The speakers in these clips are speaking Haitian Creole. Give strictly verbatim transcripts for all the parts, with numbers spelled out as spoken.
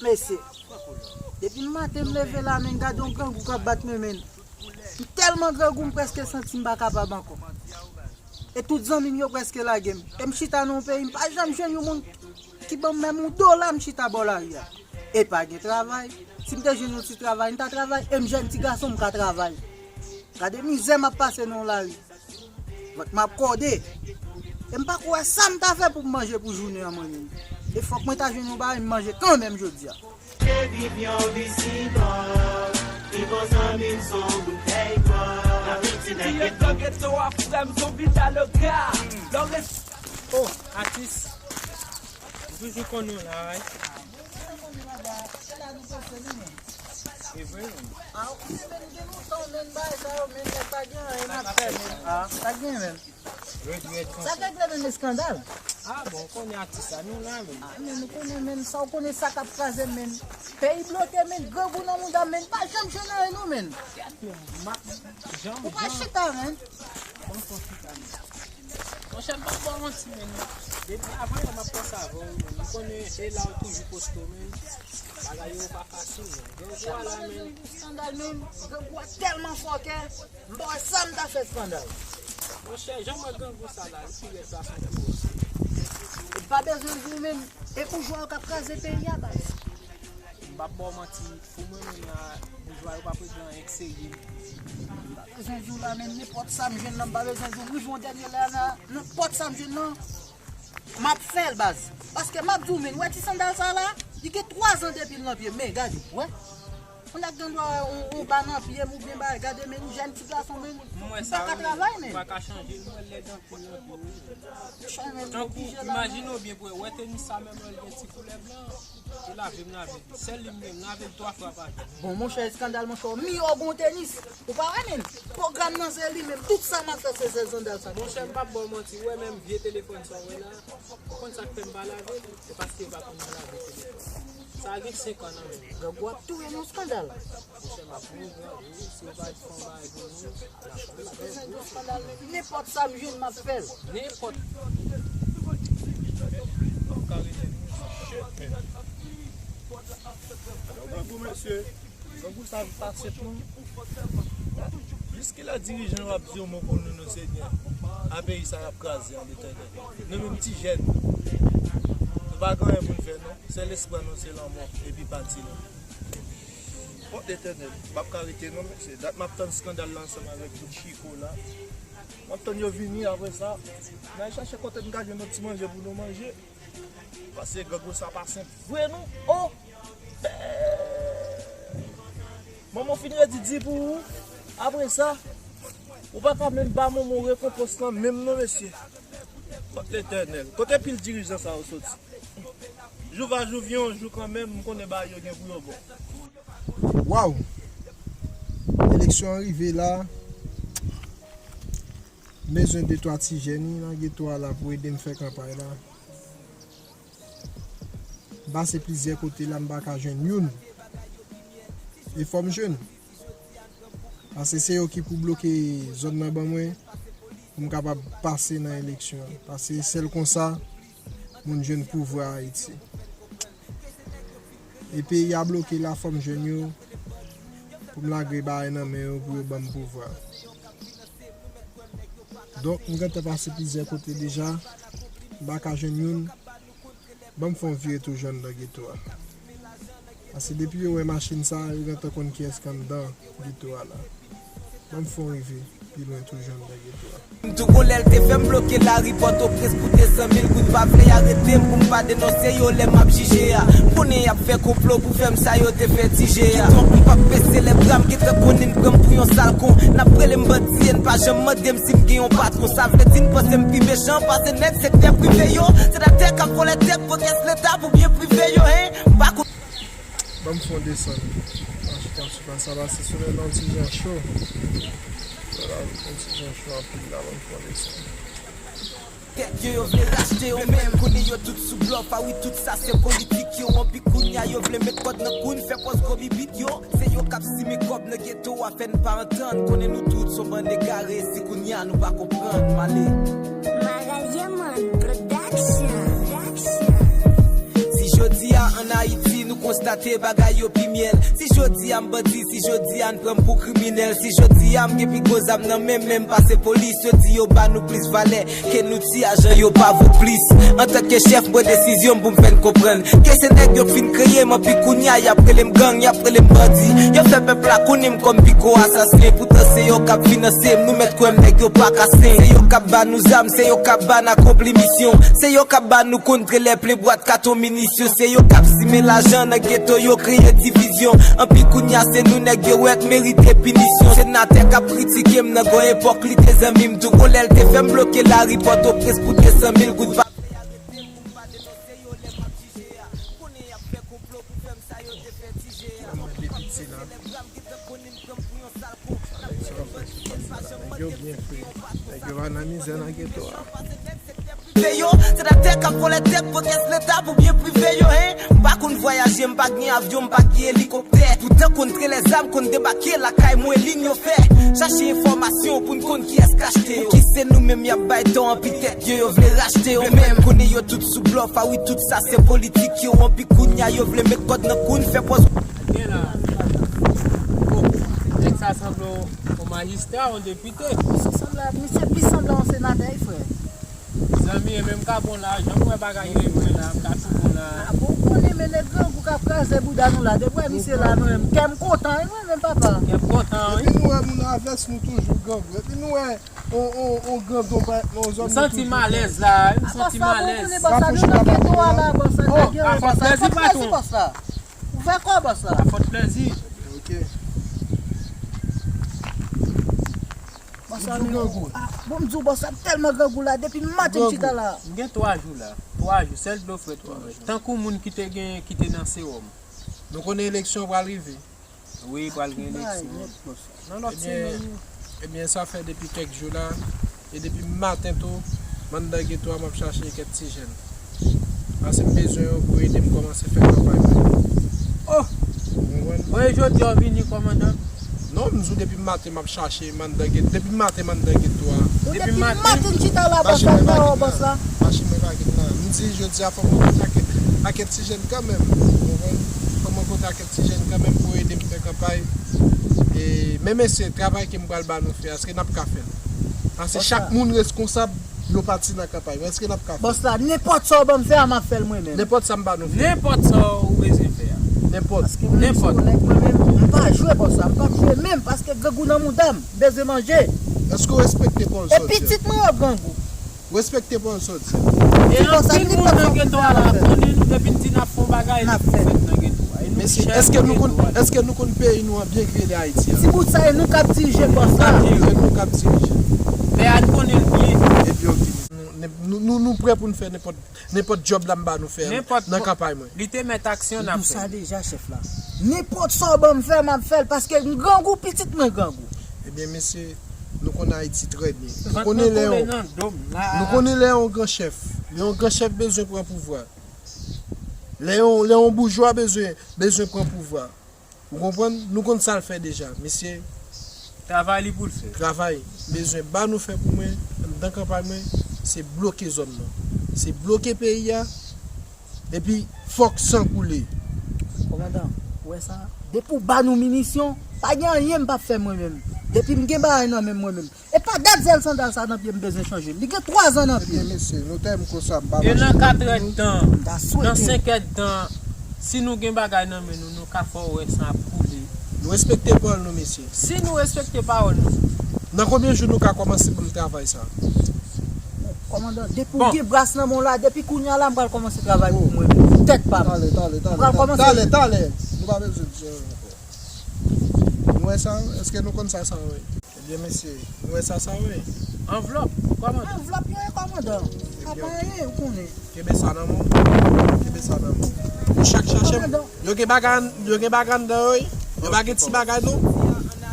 Mesye, depi maten m leve la, men gade yon grangou k ap bat mwen, men. M tèlman grangou, m prèske santi m pa kapab ankò. E tout zanmi m yo prèske lage m. E m chita nan yon peyi, m pa janm jwenn yon moun ki ban m menm yon dola, m chita bò lari a. E pa gen travay. Si m te jwenn yon ti travay, m ta travay. E m jèn ti gason, m ka travay. Gade mizè m ap pase nan lari. Vant m ap kòde. E m pako wè sa m ta fè pou m manje pou jounen an, mwen menm. E fòk mwen ta jwenn yon bagay m manje kanmenm jodi a. Te viv yon vi si dwòg, pi bon zanmi m se yon boutèy dwòg. Ti nèg yo nan geto a, frè m, zonbi ta loga. Lè w res- Oh, atis. M toujou konn ou la, wi. E vre, wi. Ah, ou konnen, men, gen lontan, men, bagay sa yo, men, nèg pa gen anyen n ap fè, men. Ah, pa gen, men. Rèd, rèd, sa k regle, men, eskandal? Ah, bon, ou konnen atis la, nou la, men. Ah, men, nou konnen, men, sa ou konnen sa k ap kraze, men. Peyi bloke, men, grangou nan mouda, men, pa janm jwenn anyen, non, men. Ou pa chita, men. Monchè, m p ap ba w manti, men. Depi avan yè m ap panse avè w, men. M konnen e la w toujou poste w, men. Bagay yo pa fasil, men. Grangou a la, men. Eskandal, men. Grangou a tèlman fòkè. M pa wè sa m ta fè eskandal. Monchè, jan m wè grangou sa la, li pi rèd pase yon gwo wòch. Ou pa bezwen di w, men. E boujwa yo k ap kraze peyi a, baz. M p ap ba w manti, pou mwen menm la, boujwa yo p ap regle anyen k serye. M pa bezwen di w la, men nenpòt sa m jwenn nan, m pa bezwen di w, m rive yon dènye lè la, nenpòt sa m jwenn nan, m ap fè l, baz. Paske m ap di w, men, w wè ti sandal sa la, li gen twa zan depi l nan pye m, men gade, w wè. Yon nèg gen dwa yon, yon ba nan pye m oubyen bagay, gade, men, yon jèn ti gason, men, m pa ka travay, men. M wè sa, wi, m pa ka chanje l, m wè l lèd anpil, anpil, wi. Tankou, imajine w byen pou wè, wè tenis sa menm, lè l gen ti koulè blan. Ou lave m, lave l. Sèl li m gen, m lave l twa fwa pa jou. Bon, monchè, eskandal, monchè, w miyò gon tenis. Ou pa wè, men? Pwogram nan se li menm. Tout sa m ap fè, se sèl sandal sa. Monchè, m p ap ba w manti. Ou wè menm vye telefòn sa w wè la? Ou konn sa k fè m pa lave l? Se paske yo pa konn lave telefòn. Sa gen senk an nan men m. Grangou ap touye nou eskandal. Monchè, m ap mouri anvi, wi. Si yo pa fè yon bagay pou nou, n ap mouri. Nenpòt sa m jwenn, m ap fè l. Nenpòt. M ap ka rete. Alò, grangou, mesye. Grangou sa pa senp non. Jiskilè dirijan yo ap di yon mo pou nou, non, Senyè? A peyi sa y ap kraze an, Letènèl. Nou menm ti jèn, nou pa gen anyen pou n fè non. Sèl espwa nou se lanmò epi pati nou. O Letènèl, m p ap ka rete non, mesye. Dat m ap tann eskandal la ansanm avèk tout Chiko la. M ap tann yo vini, apre sa n al chache kote n ka jwenn yon ti manje pou nou manje. Paske grangou sa pa senp vre non. O! Manman w fin redi di pou ou. Apre sa, ou pa ka menm ba manman w rekonpans lan menm non, mesye. Kot Letènèl? Kote pil dirijan sa yo soti? Jou va jou vyen yon jou kanmenm, m konnen bagay yo gen pou yo bon. Waw! Eleksyon an rive la. M bezwen de twa ti jèn wi nan geto a la pou ede m fè kanpay la. M pase plizyè kote la, m pa ka jwenn youn. E fò m jwenn. Paske se yo ki pou bloke zòn nan ban mwen, pou m kapab pase nan eleksyon an. Paske sèl konsa, moun jwenn pouvwa Ayiti. E peyi a bloke la, fò m jwenn yo, pou m lage bagay nan men yo, pou yo ban m pouvwa. Donk, m gentan pase plizyè kote deja, m pa ka jwenn youn. Ban m fè yon vire toujou anndan geto a. Paske depi yo wè machin sa, yo gentan konn kiyès k anndan geto a la. Ban m fè yon rive pi lwen toujou anndan geto a. M tou gon lè l te fè m bloke lari Pòtoprens pou de san mil goud, pa vle arete m pou m pa denonse yo lè m ap jije a. M konnen y ap fè konplo pou fè m sa yo te fè Ti Je a. Kidonk, m p ap bese lè bra m, gentan konnen n pran m pou yon sal kon. N ap rele m bandi e n pa janm mande m si m gen yon patwon. Sa vle di n panse m pi mechan pase nèg sektè prive yo. Senatè k ap vòlè tèt pou kès Leta pou byen prive yo, hein? M pa konn. Ban m fè yon desann. Mwen chita sou plas sa, pase solèy la yon ti jan cho. Solèy la yon ti jan cho anpil la, ban m fè yon desann. Tèt yo, yo vle rachte yo, men konnen yo tout sou blòf. A wi, tout sa se politik yo. Anpi kounya yo vle met kòd nan kou n, fè pòz gwo bibit yo. Se yo k ap simen kòb nan geto a, fè n pa antann. Konnen nou tout se yon bann egare, si kounya nou pa konprann, m ale. Maral Yaman Production. Si jodi a ann Ayiti, Nou konstate bagay yo pi myèl. Si jodi a m bandi, si jodi a n pran m pou kriminèl, si jodi a m gen pi gwo zam nan men m, men m pase polis, yo di yo ba nou plis valè ke nou ti ajan yo pa vo plis. Antanke chèf, m pran desizyon m pou m fè n konprann ke se nèg yo k fin kreye m, anpi kounye a y ap rele m gang, y ap rele m bandi. Yo fè pèp la konnen m kòm pi gwo asasen, poutan se yo k ap finanse m, nou mèt kwè m, nèg yo pa ka sen. Se yo k ap ba nou zam, se yo k ap ba n akonpli misyon, se yo k ap ba nou kontre lè plen bwat katon minisyon, se yo k ap simen lajan nan geto, yo kreye divizyon. Anpi kounye a se nou nèg yo wè k merite pinisyon. Senatè k ap kritike m nan gon epòk li te zanmi m tou. Gon lè l te fè m bloke lari Pòtoprens pou de san mil goud. Pa vle arete m pou m pa denonse yo lè m ap jije a. Konnen y ap fè konplo pou fè m sa yo te fè Ti Je a. Mwen depi ti la. Nèg yo byen fre. Nèg yo pa nan mizè nan geto a. Prive yo, senatè k ap vòlè tèt pou kès leta pou byen prive yo, hein. M pa konn vwayaje, m pa gen avyon, m pa gen elikoptè. Poutan kontre lèzam konn debake lakay mwen, liy yo fè chache enfòmasyon pou n konn kiyès k achte yo. Ki se nou menm y ap bay tò anpi tèt yo, yo vle rachte yo menm. Konnen yo tout sou blòf, a wi, tout sa se politik yo, anpi kounye a yo vle met kòd nan kou n, fè pòz. Gen la. Bon, nèg sa sanble yon majistra, yon depite. Misye sanble, misye pi sanble yon senatè, wi, frè. Zanmi, e menm ka bon lajan, m wè bagay yo e vre la, m ka tou bon la. A bon, ou konnen, men nèg grangou k ap kraze bouda nou la, depi wè misye la, nou menm, kè m kontan, wi, mwen menm, papa. Kè m kontan, wi. Epi nou wè moun a vès, nou toujou grangou. Epi nou wè, on, on, on grandon parèt nan yon zòn, nou toujou grangou. M santi m alèz la, m santi m alèz. Bòs la, bon, konnen bòs la, nou nan geto a la, bòs la, nèg yo, bòs la, fòt plèzi, bòs la. Ou fè kò, bòs la? Fòt plèzi. Ok. Bòs la, men, ah, bon, m di w, bòs la tèlman grangou la, depi maten m chita la. M gen twa jou la. Twa jou, sèl dlo frèt pou mwen. Tankou moun ki te gen, ki te nan sewòm. Nou konnen eleksyon pral rive. Wi, pral gen eleksyon. Nan lòt semèn. Ebyen, sa fè depi kèk jou la, e depi maten tou, m anndan geto a, m ap chache kèk ti jèn. Paske m bezwen yo pou ede m kòmanse fè kanpay mwen. Oh! Ou konprann? Bon, e jodi a w vini, kòmandan? Non, m di w depi maten m ap chache, m anndan geto. Depi maten m anndan geto a. Depi maten m chita la, bòs la, m pa wè bòs la. Machin mwen pa gen la. M di jodi a fò m kontakte ak kèk ti jèn kanmenm. Ou konprann? Fò m kontakte ti jèn kanmenm pou ede m fè kanpay. E, men mesye, travay ke m pral ba nou fè a, èske n ap ka fè l? Paske chak moun reskonsab yon pati nan kanpay mwen. Èske n ap ka fè l? Bòs la, nenpòt sa w ban m fè a, m ap fè l mwen menm. Nenpòt sa m ba nou fè. Nenpòt sa w bezwen fè a. Nenpòt. Paske mwen menm, mwen menm, m pa jwe bòs la, m p ap jwe menm, paske grangou nan mouda m, m bezwen manje. Èske w respekte pawòl sa w di a? E pitit mwen yo grangou. Respekte pawòl sa w di a. E anpil moun nan geto a la konnen nou, depi n di n ap fè yon bagay, li pou fèt nan geto a. E nou ki chèf nan geto a. Mesye, èske nou konn, èske nou konn peyi nou an byen ki rele Ayiti a? Ti bout sa, e nou k ap dirije bòs la. E nou k ap dirije. Pè a, n konnen l byen. Epi, ok, nou, nou, nou, nou prè pou n fè nenpòt, nenpòt djòb la m ba nou fè nan kanpay mwen. Li te mèt aksyon n ap fè. Ou di w sa deja, chèf la. Nenpòt sa w ban m fè, m ap fè l, paske m grangou, pitit mwen grangou. Ebyen, mesye, nou konn Ayiti trè byen. Nou konnen lè yon, nou konnen lè yon gran chèf, lè yon gran chèf bezwen pran pouvwa. Lè yon, lè yon boujwa bezwen, bezwen pran pouvwa. Ou konprann? Nou konn sa l fè deja, mesye. Travay li pou l fè. Travay. Bezwen ba nou fè pou mwen, anndan kanpay mwen, se bloke zòn nan. Se bloke peyi a. Epi, fòk san koule. Kòmandan, ou wè sa? Depi w ba nou minisyon, pa gen anyen m p ap fè mwen menm. Depi m gen bagay nan men m mwen menm. E pa dat zèl sandal sa nan pye m bezwen chanje l. Li gen twa zan nan pye m. Ebyen, mesye, nou tèm konsa, m pa mache. E nan kat èdtan, nan senk èdtan, si nou gen bagay nan men nou, nou ka fè w wè san ap koule. Nou respekte pawòl nou, mesye. Si nou respekte pawòl nou. Nan konbyen jou nou ka kòmanse pou n travay sa? Kòmandan, depi w gen bras nan men w la, depi kounye a la, m pral kòmanse travay pou mwen menm. Tèt pa m. Talè, talè, talè. M pral kòmanse. Talè, talè. Nou pa bezwen di anyen ankò. Nou wè sa? Èske nou konn sa, sa vre? Ebyen, mesye, nou wè sa, sa vre? Anvlòp, kòmandan. Anvlòp yo ye, kòmandan. Sa pa anyen, ou konnen. Kenbe sa nan men w. Kenbe sa nan men w. Pou chak chache m. Yo gen bagay, yo gen bagay anndan yo, wi. Yo pa gen ti bagay, non.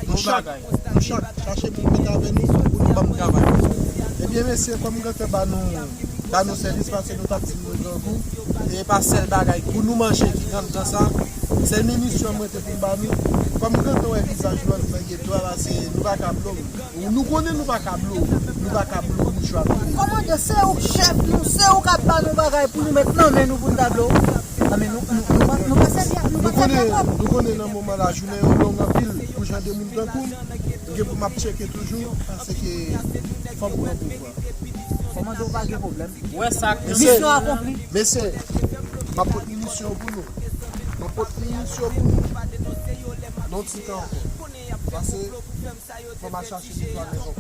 Nou chak, nou chak chache moun mete avè nou pou nou ban m travay. Ebyen, mesye, kòm m gentan ba nou, ba nou sèvis, paske nou t ap di nou grangou. E pa sèl bagay pou nou manje ki gen anndan sa. Sèl minisyon mwen te pou m ba nou. Kòm m gentan wè vizaj lòt nan geto a, paske nou pa ka blo. Nou konnen nou pa ka blo, nou pa ka blo boujwa nou. Kòmandan, se ou k chèf nou, se ou k ap ba nou bagay pou nou met nan men nou pou n ta blo. A, men nou, nou, nou pa, nou pa sèvi Nou konnen nan moman la, jounen yo long anpil pou jan de moun tankou m. M gen pou m ap tcheke toujou, paske fò m pran pouvwa. Kòmande w pa gen pwoblèm. Wè sa k Misyon akonpli. Mesye, m ap pot minisyon pou nou. M ap pot minisyon pou nou. Non ti tan ankò. Pase fò m al chache netwayaj ankò.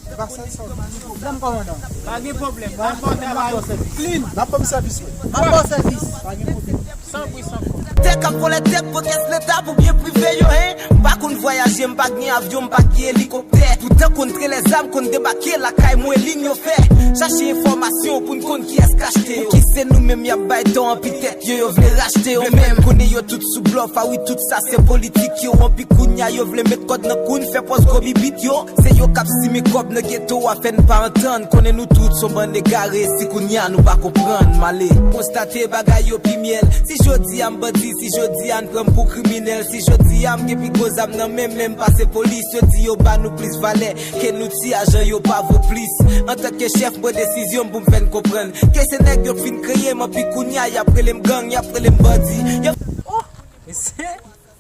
E pa sèl sa w di. Pwoblèm, kòmandan. Pa gen pwoblèm. N ap ba w travay clean. N ap ban m sèvis, wi. M ap ba w sèvis. Pa gen pwoblèm. San bri, san kont. Tèk ap vòlè tèk, pwotès leta pou byen prive yo, hein. M pa konn vwayaje, m pa gen avyon, m pa gen elikoptè. Poutan konn tre lèzam, konn debake lakay mwen, liy yo fè. Chache enfòmasyon pou n konn kiyès k achte yo. Pouki se nou menm y ap bay tò anpi tèt yo, yo vle rachte yo menm. Konnen yo tout sou blòf, a wi, tout sa se politik yo. Anpi kounya yo vle met kòd nan kou n, fè pòz gwo bibit yo. Se yo k ap simen kòb nan geto a, fè n pa antann. Konnen nou tout s on bann egare, si kounya nou pa konprann. M ale konstate bagay yo pi myèl. Si jodi a m bandi, si jodi a n pran m pou kriminèl, si jodi a m gen pi gwo zam nan men m, men m pase polis, yo di yo ba nou plis valè ke nou ti ajan yo pa vo plis. Antanke chèf, m pran desizyon m pou m fè n konprann ke se nèg yo fin kreye m, anpi kounya y ap rele m gang, y ap rele m bandi. Y ap Oh! Mesye,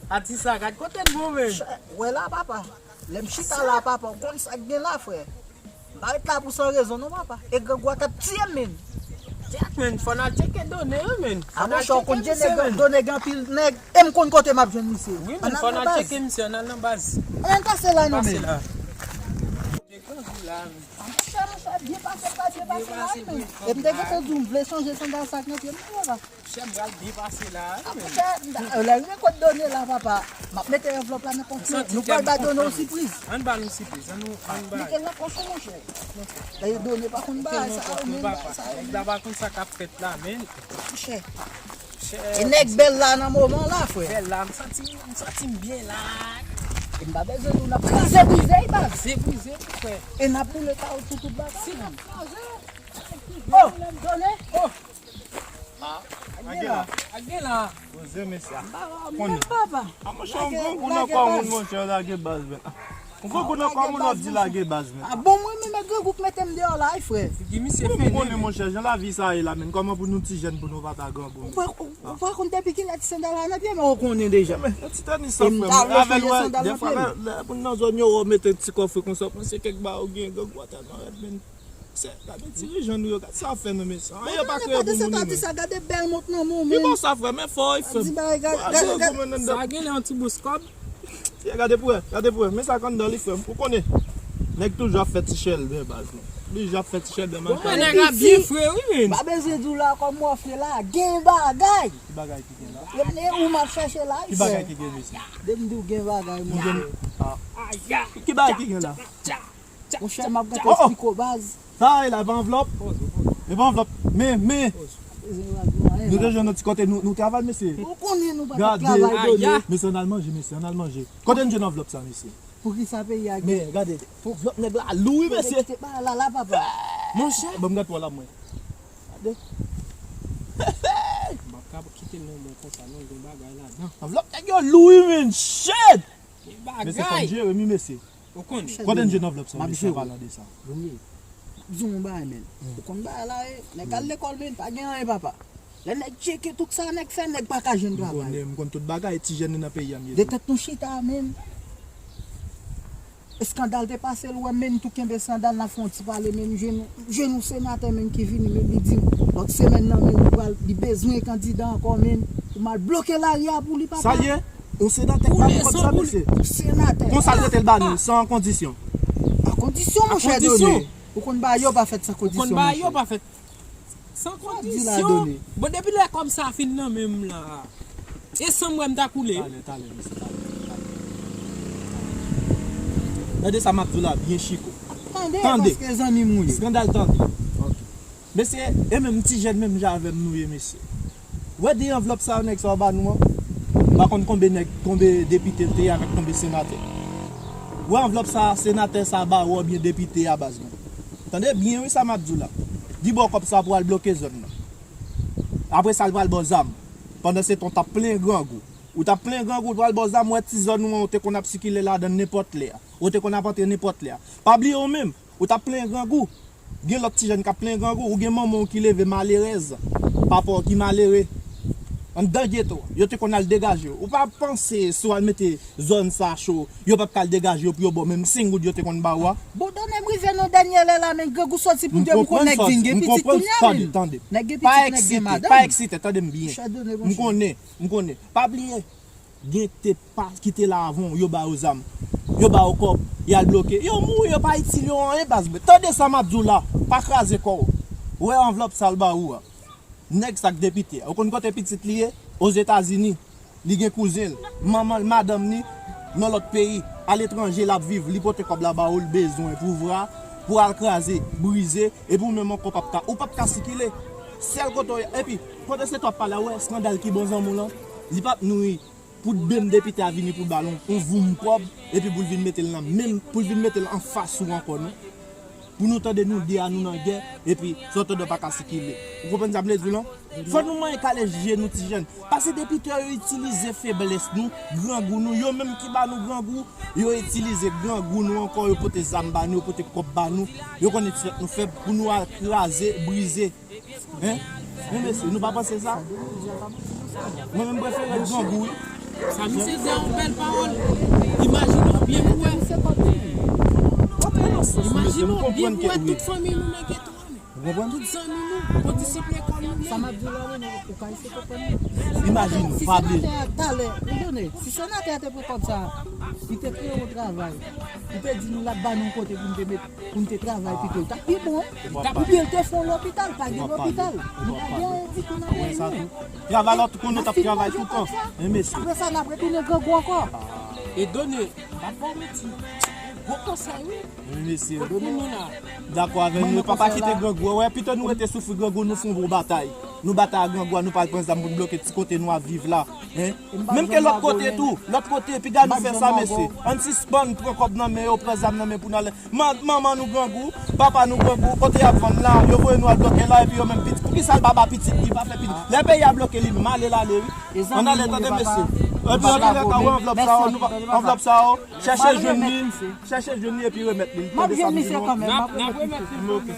atis la, gad kote n bon, men. Wè la, papa. Lè m chita la, papa, w konn sa k gen la, frè. M pa ret la pou san rezon, non, papa. E grangou a k ap tiye m, men. Tèt, men, fò n al tcheke done yo, men. A, monchè, w konn done gen anpil nèg. E m konn kote m ap jwenn misye. Wi, men, fò n al tcheke misye, ann al nan baz. Ann pase la, non, men. Pase la. Dekonjou la, men. A, monchè, monchè, byen pase, byen pase la, wi, men. E m te gentan di w, m vle chanje sandal sa k nan pye m, non, papa. Chè, m pral byen pase la, wi, men. A, monchè, lè rive kot done la, papa, m ap mete anvlòp la nan pòch mwen. Nou pral bay done yon sipriz. Ann ba l yon sipriz, ann, ann ba l. Mete l nan pòch ou, monchè. E done pa konn bagay sa yo, men, bagay sa yo, men. Nèg la pa konn sa k ap fèt la, men. Monchè. E nèg bèl la nan moman la, frè. Bèl la, m santi, m santi m byen la. E m pa bezwen di w, n ap kraze brize, wi, baz. Kraze brize, wi, frè. E n ap boule kawoutchou tout bagay. Si n ap kraze. Oh, done. Oh. Ah, ak gen la. Ak gen la. Poze, mesye. M pa wè w menm, papa. Ah, monchè, yon grangou nan kò moun, monchè, lage baz, men. Ou konn konnen kòman w ap di lage baz, men. A bon, mwen menm e grangou k mete m deyò la, wi, frè. Figi misye fini. Ou konnen, monchè, jan lavi sa ye la, men. Kòman pou nou ti jèn pou nou pa ta grangou, men? Ou pa, ou, ou pa konn depi kilè ti sandal la nan pye m, ou konnen deja. Men, yon ti tenis sa, frè, men. Avè l, wè, dèfwa, lè, lè moun nan zòn yo wè w mete ti kòfre konsa, w panse kèk bagay ou gen, grangou a tèlman rèd, men. Se, gade dirijan nou yo, gade sa w fè nou, mesye. Anyen pa kreye pou moun, men. Gade bèl mont nan men w, men. Ki bon sa, frè, men fò, wi, frè m. Di bagay, gade, gade, gade. Sa gen lè yon ti bous kòb. Gade pou wè, gade pou wè. Men sa k anndan li, frè m. Ou konnen, nèg toujou ap fè ti chèlbè, baz, non. Toujou ap fè ti chèlbè, machin. Bon, nèg la byen fre, wi, men. Pa bezwen di w la, kòm mwen fre la, gen bagay. Ki bagay ki gen la? Ou m ap chèche la, wi, frè. Ki bagay ki gen, mesye? Depi m di w gen bagay, mwen. Ki bagay ki gen la? Monchè, m ap gentan esplike w, baz. Sa a ye la, e pa anvlòp? E pa anvlòp. Men, men. Nou te jwenn yon ti kote, nou, nou travay, mesye. Ou konnen nou pa t ap travay, done. Mesye, ann al manje, mesye, ann al manje. Kote n jwenn anvlòp sa, mesye? Poukisa peyi a gen? Men, gade. Anvlòp nèg la lou, wi, mesye. Kite bagay la, la, papa. Monchè. Ban m gad pou w la, mwen. Gade. M p ap ka kite l nan men konsa, non, gen bagay ladan. Anvlòp nèg yo lou, wi, men. Shit! Gen bagay. Mesye, fò n jere, wi, mesye. Ou konnen. Kote n jwenn anvlòp sa, mesye, an palan de sa? Done. M ap di w yon bagay, men. Ou konn bagay la ye. Nèg al lekòl, men, pa gen anyen, papa. Lè nèg tcheke tout sa nèg fè, nèg pa ka jwenn travay. M konnen, m konn tout bagay, ti jèn nan peyi a m ye tou. De tèt nou chita, men. Eskandal te pase l, ou wè, men, tou kenbe sandal, n ap fè yon ti pale, men, jwenn, jwenn yon senatè, men, ki vini, men, li di m, lòt semèn nan, men, li pral, li bezwen kandida ankò, men, pou m al bloke lari a pou li, papa. Sa l ye? Yon senatè k ba nou kòb sa, mesye. Senatè. Konsa l rete l ba nou, san kondisyon. An kondisyon, monchè, done. Ou konn bagay yo pa fèt san kondisyon, monchè. Ou konn bagay yo pa fèt san kondisyon. Bon, depi lè kòb sa fin nan men m la, e san m wè m ta koule. Talè, talè, mesye, talè, talè. Tande sa m ap di w la, byen chiko. Tande, paske zanmi m ou ye. Eskandal, tande. Ok. Mesye, e menm ti jèn menm jan avè m nou ye, mesye. Ou wè de anvlòp sa yo nèg sa yo ba nou an? M pa konn konbe nèg, konbe depite l te ye avèk konbe senatè. Ou wè anvlòp sa senatè sa ba ou oubyen depite a, baz mwen. Tande byen wi sa m ap di w la. Di ba w kòb sa pou al bloke zòn nan. Apre sa l pral ba w zam. Pandan se tan w t ap plen grangou. Ou t ap plen grangou, ou pral ba w zam, ou wè ti zòn ou an, ou te konn ap sikile ladan l nenpòt lè a. Ou te konn ap antre nenpòt lè a. Pa bliye ou menm, ou t ap plen grangou. Gen lòt ti jèn k ap plen grangou, ou gen manman w ki leve malerèz, papa w ki malere. Anndan geto a, yo te konn al degaje yo. Ou pa panse si w al mete zòn sa cho, yo p ap ka al degaje yo pou yo ba w menm senk goud yo te konn ba w a? Bon, Done, m rive nan dènye lè la, men grangou soti pou de m konn nèg di n gen pitit kounye a menm. Tande, tande. Nèg gen pitit, nèg gen madanm. Pa eksite, tande m byen. M konnen, m konnen. Pa bliye, gen te pa ki te la avan w, yo ba yo zam. Yo ba yo kòb, y al bloke. Yo mouri, yo pa itil yo anyen, baz mwen. Tande sa m ap di w la, pa kraze kò w. Ou wè anvlòp sa l ba ou a? Nèg sa k depite a, ou konn kote pitit li ye? Ozetazini. Li gen kouzen l, manman l, madanm ni nan lòt peyi, aletranje l ap viv, li pote kòb la ba ou, l bezwen pou vra, pou al kraze, brize, epi ou menm ankò p ap ka, ou p ap ka sikile. Sèl kote w ye, epi, kote se twa p pale a, ou wè eskandal ki bon zanmi w lan, li p ap nwi pou menm depite a vini pou l ba l on, on voum kòb, epi pou l vin mete l nan menm, pou l vin mete l anfas ou ankò, non. Pou nou tande nou de a nou nan gè, epi sa w tande w pa ka sikile. Ou konprann sa m vle di w lan? Fò nou manyen kale je nou ti jèn. Paske depite yo itilize feblès nou, grangou nou, yo menm ki ba nou grangou, yo itilize grangou nou ankò, yo pote zam ba nou, yo pote kòb ba nou, yo konnen ti tèt nou fèb pou nou al kraze, brize. Hein? Men mesye, nou pa panse sa? Mwen menm prefere grangou, wi. Sa misye di a yon bèl pawòl. Imajine w byen pou wè. Imajine w byen pou wè tout fanmi nou nan geto a, men. Tout zanmi nou, kondisip lekòl nou menm. Sa m ap di w la, wi, non, ou ka eseye konprann mwen. Imajine w, si pa bliye. Si senatè a talè, ou konnen, si senatè a te pran kòb sa, li te kreye yon travay. Li te di nou l ap ba nou yon kote pou n te met, pou n te travay pito. Li t ap pi bon. Li t ap pi bon. Oubyen l te fè yon lopital, pa gen lopital. Nou pa gen ditou nan peyi nou. Travay la, tout moun t ap travay toutan. Men mesye. Apre sa, n ap retounen grangou ankò. E Done, m ap ba w yon ti gwo konsèy, wi. Men mesye. Dakò avè nou, pa pa kite grangou. Wè, pito nou rete soufri grangou, nou fè yon bon batay. Nou batay ak grangou a, nou pa al pran zam pou n bloke ti kote nou ap viv la. Hein? Menm ke lòt kote tou, lòt kote, piga nou fè sa, mesye. Ann sispann pran kòb nan men yo, pran zam nan men pou n al. Man-, manman nou grangou, papa nou grangou, kote y ap vann la, yo voye nou al bloke la, epi yo menm pitit. Poukisa l pa ba pitit li, pa fè pitit? Lè peyi a bloke li menm, ale l ale, wi. Ann ale, tande, mesye. Epi antoulèka, wè anvlòp sa yo, nou pa, anvlòp sa yo, chèche jwenn li, chèche jwenn li epi remèt li. M ap jwenn misye kanmenm, m ap remèt misye.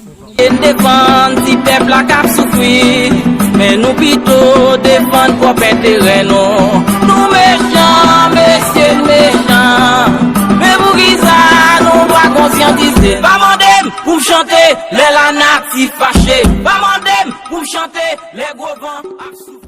N defann ti pèp la k ap soufri, men nou pito defann pwòp enterè nou. Nou mechan, mesye, nou mechan. Men poukisa nou pa konsyantize? Pa mande m pou m chante lè lanati fache. Pa mande m pou m chante lè gwo van ap soufle.